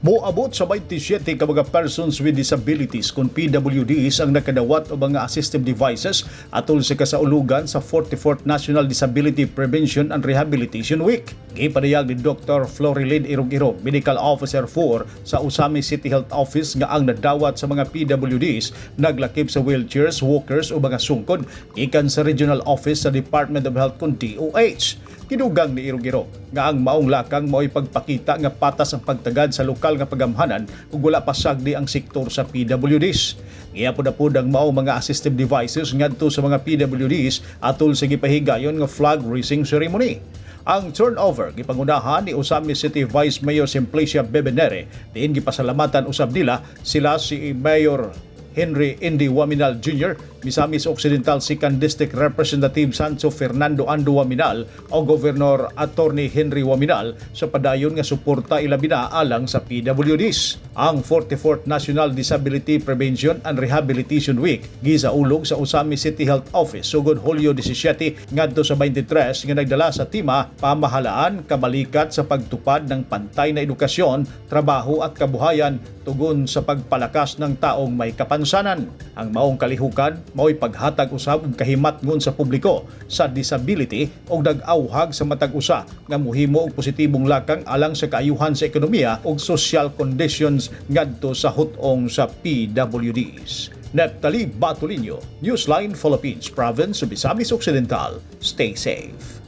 Moabot sa 27 ka mga persons with disabilities kon PWDs ang nakadawat og mga assistive devices atol sa kasaulugan sa 44th National Disability Prevention and Rehabilitation Week. Gipadayag ni Dr. Florilyn Irog-Irog, Medical Officer 4 sa Ozamiz City Health Office, nga ang nadawat sa mga PWDs naglakip sa wheelchairs, walkers o mga sungkod gikan sa Regional Office sa Department of Health kon DOH. Gidugang ni Irog-Irog nga ang maong lakang mao'y pagpakita nga patas ang pagtagad sa lokal nga pagamhanan ug wala pasagdi ang sektor sa PWDs. Giapod-apod ang maong mga assistive devices ngadto sa mga PWDs atol sa gipahigayon nga flag raising ceremony. Ang turnover gipangunahan ni Ozamiz City Vice Mayor Simplicia Bebenere, diin gipasalamatan usab nila sila si Mayor Henry Indy Waminal Jr., Misamis Occidental 2nd District Representative Sancho Fernando Ando Waminal o Governor Attorney Henry Waminal sa padayon nga suporta, ilabi na alang sa PWDs. Ang 44th National Disability Prevention and Rehabilitation Week gisaulog sa Ozamiz City Health Office sugod Hulyo 17 ngadto sa 23 nga nagdala sa tema "Pamahalaan kabalikat sa pagtupad ng pantay na edukasyon, trabaho at kabuhayan tugon sa pagpalakas ng taong may kapansanan." Ang maong kalihukan mao'y paghatag usab og kahimatngon sa publiko sa disability og nag-awhag sa matag usa nga muhimo og positibong lakang alang sa kaayuhan sa ekonomiya ug social conditions ngadto sa hut-ong sa PWDs. Neptali Batolino, Newsline Philippines, Province of Misamis Occidental. Stay safe.